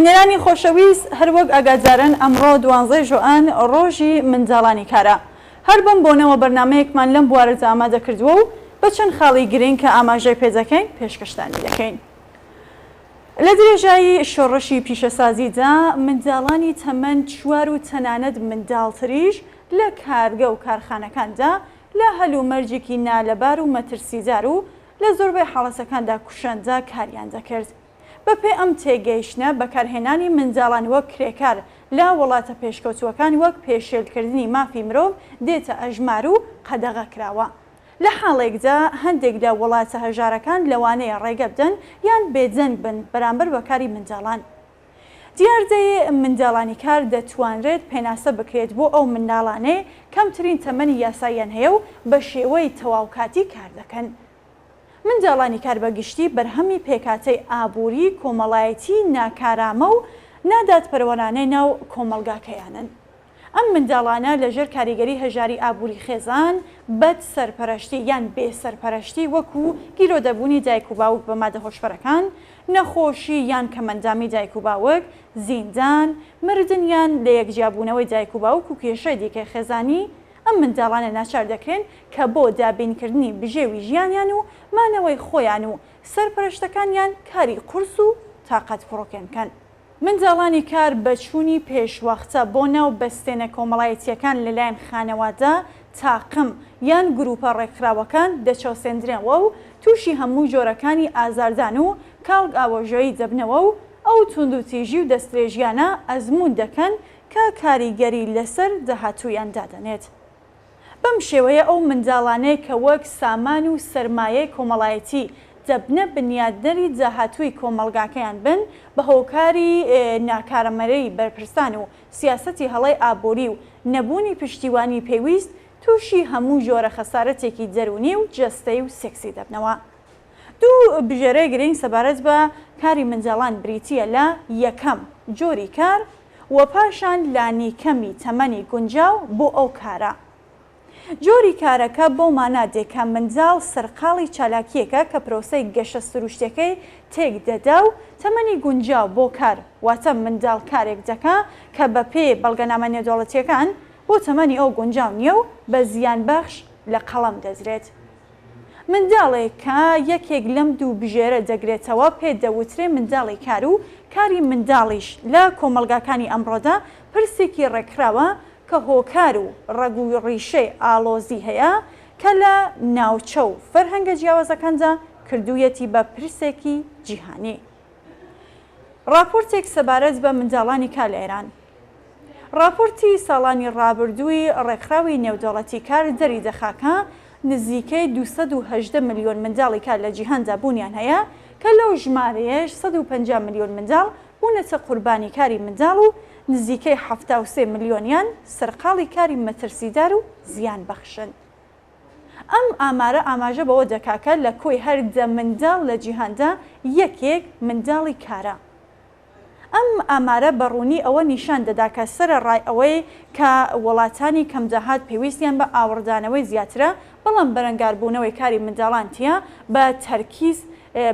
بینەرانی خۆشەویست هەروەک ئاگادارن ئەمڕۆ دوانزەی ژوئەن ڕۆژی منداڵانی کارە. هەر بەم بۆنەوە بەرنامەیەکمان لەم بوارەدا ئامادە کردووە و بە چەند خاڵی گرنگ کە ئاماژەی پێدەکەین پێشکەشتانی دەکەین. لە درێژایی شۆڕشی پیشەسازیدا منداڵانی تەمەن چوار و تەنانەت منداڵتریش لە کارگە و کارخانەکاندا لە هەلومەرجێکی نالەبار و مەترسیدار و لە زۆربەی حاڵەتەکاندا کوشەندە کاریان دەکرد. بەپێی ئەم تێگەیشتنە بەکارهێنانی منداڵان وەک کرێکار لە وڵاتە پێشکەوتووەکان وەک پێشێلکردنی مافی مرۆڤ دێتە ئەژمار و قەدەغە کراوە. لە حاڵێکدا هەندێک لە وڵاتە هەژارەکان لەوانەیە ڕێگە بدەن یان بێدەنگ بن بەرامبەر بە کاری منداڵان. دیاردەی منداڵانی کار دەتوانرێت پێناسە بکرێت بۆ ئەو منداڵانەی کەمترین تەمەنی یاساییان هەیە و بە شێوەی تەواوکاتی کار دەکەن. منداڵانی کار بە گشتی بەرهەمی پێکهاتەی ئابووری کۆمەڵایەتی ناکارامە و نادادپەروەرانەی ناو کۆمەڵگاکەیانن. ئەم منداڵانە لە ژێر کاریگەری هەژاری ئابووری خێزان، بەد سەرپەرەشتی یان بێ سەرپەرەشتی وەکوو گیرۆدەبوونی دایک و باوک بە مادە هۆشبەرەکان، نەخۆشی یان کەمئەندامی دایک و باوک، زیندان، مردن یان لەیەکجیابوونەوەی دایک و باوک و کێشەی دیکەی خێزانی، ئەم منداڵانە ناچار دەکرێن کە بۆ دابینکردنی بژێوی ژیانیان و مانەوەی خۆیان و سەرپەرشتەکانیان کاری قورس و تاقەتپڕوکێن بکەن. منداڵانی کار بە چوونی پێشوەختە بۆ ناو بەستێنە کۆمەڵایەتییەکان لەلایەن خانەوادە، تاقم، یان گرووپە ڕێکخراوەکان دەچەوسێندرێنەوە و تووشی هەموو جۆرەکانی ئازاردان و کاڵگ ئاوەژۆیی دەبنەوە و ئەو توندوتیژی و دەستدرێژییانە ئەزموون دەکەن کە کاریگەری لەسەر داهاتوویان دادەنێت. بەم شێوەیە ئەو منداڵانەی کە وەک سامان و سەرمایەی کۆمەڵایەتی دەبنە بنیادنەری داهاتووی کۆمەڵگاکەیان بن، بە هۆکاری ناکارەمەرەی بەرپرسان و سیاسەتی هەڵەی ئابووری و نەبوونی پشتیوانی پێویست تووشی هەموو جۆرە خەسارەتێکی دەروونی و جەستەی و سێکسی دەبنەوە. دوو بژێرەی گرنگ سەبارەت بە کاری منداڵان بریتییە لە، یەکەم، جۆری کار و پاشان لانیکەمی تەمەنی گونجاو بۆ ئەو کارە. جۆری کارەکە بەو مانا دێ کە منداڵ سەرقاڵی چالاکییەکە کە پرۆسەی گەشە سروشتیەکەی تێک دەدا و تەمەنی گونجاو بۆ کار واتە منداڵ کارێک دەکا کە بە پێی بەڵگەنامە نێودەوڵەتییەکان بۆ تەمەنی ئەو گونجاو نییە و بە زیانبەخش لە قەڵەم دەدرێت. منداڵێک کە یەکێک لەم دوو بژێرە دەگرێتەوە پێ دەوترێ منداڵی کار و کاری منداڵیش لە کۆمەڵگاکانی ئەمڕۆدا پرسێکی ڕێکخراوە کە هۆکار و ڕەگ و ڕیشەی ئاڵۆزی هەیە کە لە ناوچە و فەرهەنگە جیاوازەکاندا کردوویەتی بە پرسێکی جیهانی. ڕاپۆرتێک سەبارەت بە منداڵانی کار لە ئێران. ڕاپۆرتی ساڵانی ڕابردووی ڕێکخراوی نێودەوڵەتی کار دەریدەخا کە نزیکەی 218 ملیۆن منداڵی کار لە جیهاندا بوونیان هەیە کە لەو ژمارەیەش 150 ملیۆن منداڵ بوونەتە قوربانی کاری منداڵ و نزیکەی 73 ملیۆنیان سەرقاڵی کاری مەترسیدار و زیانبەخشن. ئەم ئامارە ئاماژە بەوە دەکا کە لە کۆی هەر دە منداڵ لە جیهاندا یەکێک منداڵی کارە. ئەم ئامارە بە ڕوونی ئەوە نیشان دەدا کە سەرەڕای ئەوەی کە وڵاتانی کەمداهات پێویستیان بە ئاوڕدانەوەی زیاترە، بەڵام بەرەنگاربوونەوەی کاری منداڵان تیا بە تەرکیز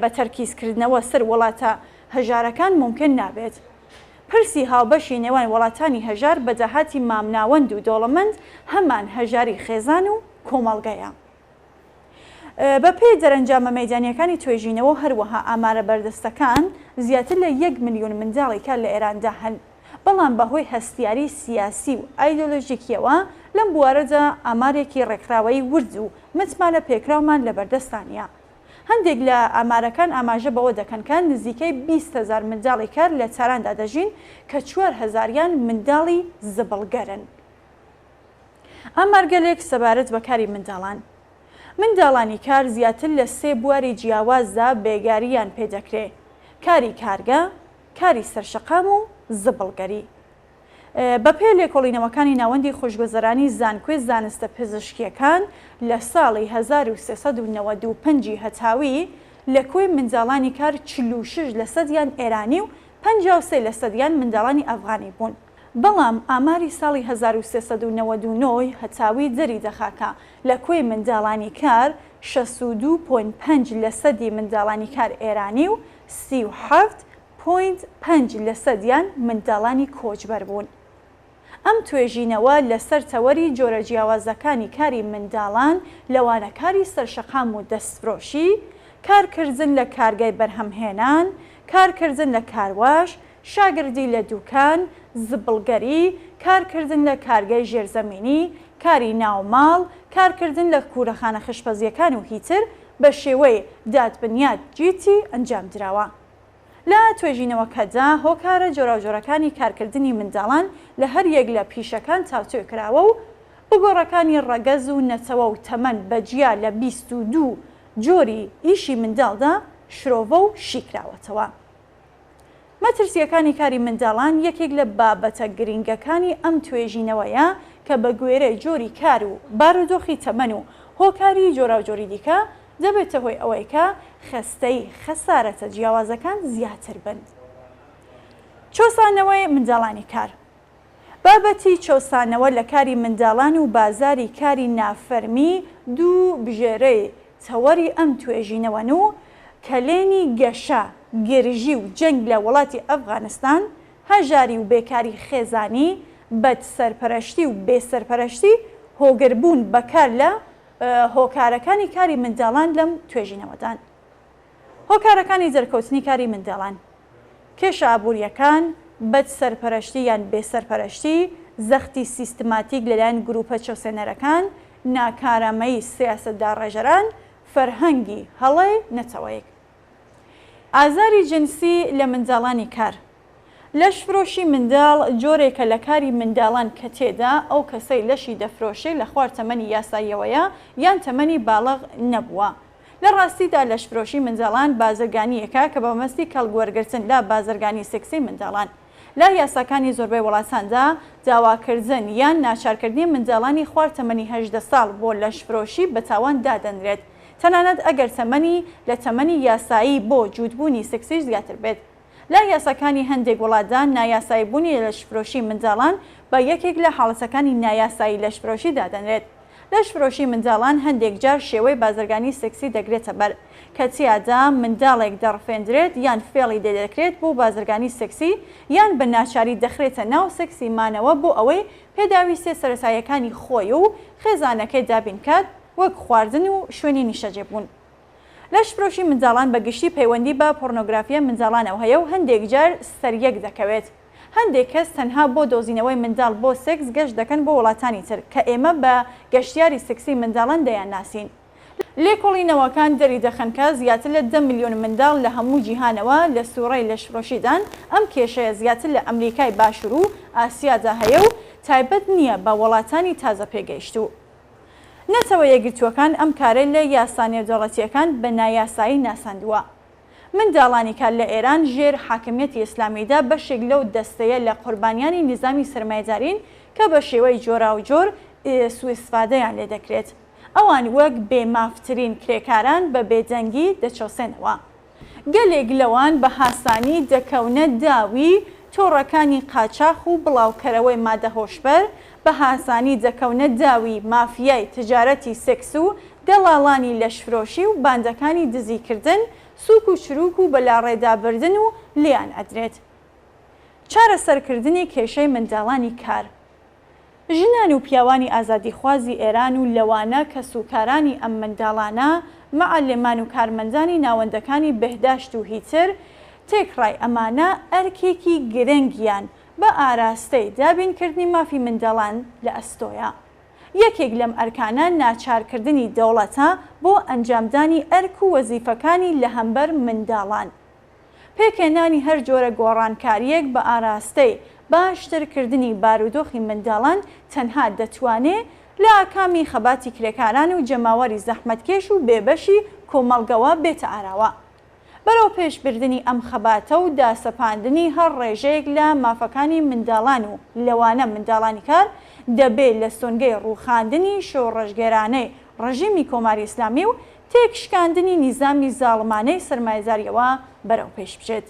بە تەرکیزکردنەوە سەر وڵاتە هەژارەکان مومکن نابێت. پرسی هاوبەشی نێوان وڵاتانی هەژار بە داهاتی مامناوەند و دەوڵەمەند هەمان هەژاری خێزان و کۆمەڵگەیە. بە پێی دەرەنجامە مەیدانییەکانی توێژینەوە و هەروەها ئامارە بەردەستەکان، زیاتر لە یەک ملیۆن منداڵی کار لە ئێراندا هەن، بەڵام بە هۆی هەستیاریی سیاسی و ئایدۆلۆژیکییەوە لەم بوارەدا ئامارێکی ڕێکخراوەیی ورد و متمانە پێکراومان لەبەردەستا نییە. هەندێک لە ئامارەکان ئاماژە بەوە دەکەن کە نزیکەی 20 هەزار منداڵی کار لە تاراندا دەژین کە چوار هەزاریان منداڵی زبڵگەرن. ئامارگەلێک سەبارەت بە کاری منداڵان. منداڵانی کار زیاتر لە سێ بواری جیاوازدا بێگارییان پێ دەکرێ، کاری کارگە، کاری سەرشەقام و زبڵگەری. بە پێ لێکۆڵینەوەکانی ناوەندی خۆشگوزەرانی زانکۆی زانستە پزیشکییەکان لە ساڵی 1395 ی هەتاوی لە کۆی منداڵانی کار 46 لەسەدیان ئێرانی و 53 لەسەدیان منداڵانی ئەفغانی بوون. بەڵام ئاماری ساڵی 1399 ی هەتاوی دەری دەخا کە لە کۆی منداڵانی کار 62 point پەنج لەسەدی منداڵانی کار ئێرانی و 37. point پەنج لەسەدیان منداڵانی کۆچبەر بوون. ئەم توێژینەوە لەسەر تەوەری جۆرە جیاوازەکانی کاری منداڵان لەوانە کاری سەرشەقام و دەستفرۆشی، کارکردن لە کارگای بەرهەمهێنان، کارکردن لە کارواش، شاگردی لە دوکان، زبڵگەری، کارکردن لە کارگای ژێرزەمینی، کاری ناوماڵ، کارکردن لە کورەخانە خشپەزیەکان و هیتر بە شێوەی دادبنیاد جیتی ئەنجامدراوە. لە توێژینەوەکەدا هۆکارە جۆراوجۆرەکانی کارکردنی منداڵان لە هەریەک لە پیشەکان تاوتوێ کراوە و بگۆڕەکانی ڕەگەز و نەتەوە و تەمەن بە جیا لە 22 جۆری ئیشی منداڵدا شرۆڤە و شیکراوەتەوە. مەترسییەکانی کاری منداڵان یەکێک لە بابەتە گرنگەکانی ئەم توێژینەوەیە کە بە گوێرەی جۆری کار و بارودۆخی تەمەن و هۆکاری جۆراوجۆری دیکە دەبێتە هۆی ئەوەی کە خەستەی خەسارەتە جیاوازەکان زیاتر بن. چەوسانەوەی منداڵانی کار. بابەتی چەوسانەوە لە کاری منداڵان و بازاری کاری نافەرمی دوو بژێرەی تەوەری ئەم توێژینەوەن و کەلێنی گەشە، گرژی و جەنگ لە وڵاتی ئەفغانستان، هەژاری و بێکاری خێزانی، بەد سەرپەرەشتی و بێ سەرپەرەشتی، هۆگربوون بە کار لە هۆکارەکانی کاری منداڵان لەم توێژینەوەدان. هۆکارەکانی دەرکەوتنی کاری منداڵان، کێشە ئابوورییەکان، بەد سەرپەرەشتی یان بێ سەرپەرەشتی، زەختی سیستماتیک لەلایەن گرووپە چەوسێنەرەکان، ناکارامەیی سیاسەتداڕێژەران، فەرهەنگی هەڵەی نەتەوەیەک. ئازاری جنسی لە منداڵانی کار. لەشفرۆشی منداڵ جۆرێکە لە کاری منداڵان کە تێدا ئەو کەسەی لەشی دەفرۆشێ لە خوار تەمەنی یاساییەوەیە یان تەمەنی باڵغ نەبووە. لە ڕاستیدا لەشفرۆشی منداڵان بازرگانییەکە کە بە مەبەستی کەڵک وەرگرتن لە بازرگانی سێکسی منداڵان لە یاساکانی زۆربەی وڵاتاندا داواکردن یان ناچارکردنی منداڵانی خوار تەمەنی 18 ساڵ بۆ لەشفرۆشی بە تاوان دادەنرێت تەنانەت ئەگەر تەمەنی لە تەمەنی یاسایی بۆ جووتبوونی سێکسیش زیاتر بێت. لە یاساکانی هەندێک وڵاتدا نایاساییبوونی لەشفرۆشی منداڵان بە یەکێک لە حاڵەتەکانی نایاسایی لەشفرۆشی دادەنرێت. لەشفرۆشی منداڵان هەندێک جار شێوەی بازرگانی سێکسی دەگرێتە بەر، کە تیادا منداڵێک دەڕفێندرێت یان فێڵی لێدەکرێت بۆ بازرگانی سێکسی یان بە ناچاری دەخرێتە ناو سێکسی مانەوە بۆ ئەوەی پێداویستیە سەرەتاییەکانی خۆی و خێزانەکەی دابینکات وەک خواردن و شوێنی نیشتەجێبوون. لەشفرۆشی منداڵان بە گشتی پەیوەندی بە پۆرنۆگرافیای منداڵانەوە هەیە و هەندێک جار سەریەک دەکەوێت. هەندێک کەس تەنها بۆ دۆزینەوەی منداڵ بۆ سێکس گەشت دەکەن بۆ وڵاتانی تر کە ئێمە بە گەشتیاری سێکسی منداڵان دەیانناسین. لێکۆڵینەوەکان دەریدەخەن کە زیاتر لە دە ملیۆن منداڵ لە هەموو جیهانەوە لە سوڕی لەشفرۆشیدان، ئەم کێشەیە زیاتر لە ئەمریکای باشوور و ئاسیادا هەیە و تایبەت نییە بە وڵاتانی تازەپێگەیشتوو. نەتەوە یەکگرتووەکان ئەم کارەی لە یاسا نێودەوڵەتییەکان بە نایاسایی ناساندووە. منداڵانی کار لە ئێران ژێر حاکمییەتی ئیسلامیدا بەشێک لەو دەستەیە لە قوربانیانی نیزامی سەرمایەدارین کە بە شێوەی جۆراوجۆر سوئیستفادەیان لێ دەکرێت. ئەوان وەک بێ مافترین کرێکاران بە بێدەنگی دەچەوسێنەوە. گەلێک لەوان بە هاسانی دەکەونە داوی تۆڕەکانی قاچاخ و بڵاوکەرەوەی مادە هۆشبەر، بە هاسانی دەکەونە داوی مافیای تجارەتی سێکس و دەڵاڵانی لەشفرۆشی و باندەکانی دزیکردن، سوک و چروک و بەلاڕێدابردن و لێیان ئەدرێت. چارەسەرکردنی کێشەی منداڵانی کار. ژنان و پیاوانی ئازادیخوازی ئێران و لەوانە کەسوکارانی ئەم منداڵانە، معەلمان و کارمەندانی ناوەندەکانی بێهداشت و هیتر، تێکڕای ئەمانە ئەرکێکی گرنگیان بە ئاراستەی دابینکردنی مافی منداڵان لە ئەستۆیە. یەکێک لەم ئەرکانە ناچارکردنی دەوڵەتە بۆ ئەنجامدانی ئەرک و وەزیفەکانی لەهەمبەر منداڵان. پێکهێنانی هەر جۆرە گۆڕانکارییەک بە ئاراستەی باشترکردنی بارودۆخی منداڵان تەنها دەتوانێ لە ئاکامی خەباتی کرێکاران و جەماوەری زەحمەتکێش و بێبەشی کۆمەڵگەوە بێتە ئاراوە. بەرەوپێشبردنی ئەم خەباتە و داسەپاندنی هەر ڕێژەیەک لە مافەکانی منداڵان و لەوانە منداڵانی کار دەبێ لە سۆنگەی ڕووخاندنی شۆڕشگێرانەی ڕژیمی کۆماری ئیسلامی و تێکشکاندنی نیزامی زاڵمانەی سەرمایەداریەوە بەرەوپێش بچێت.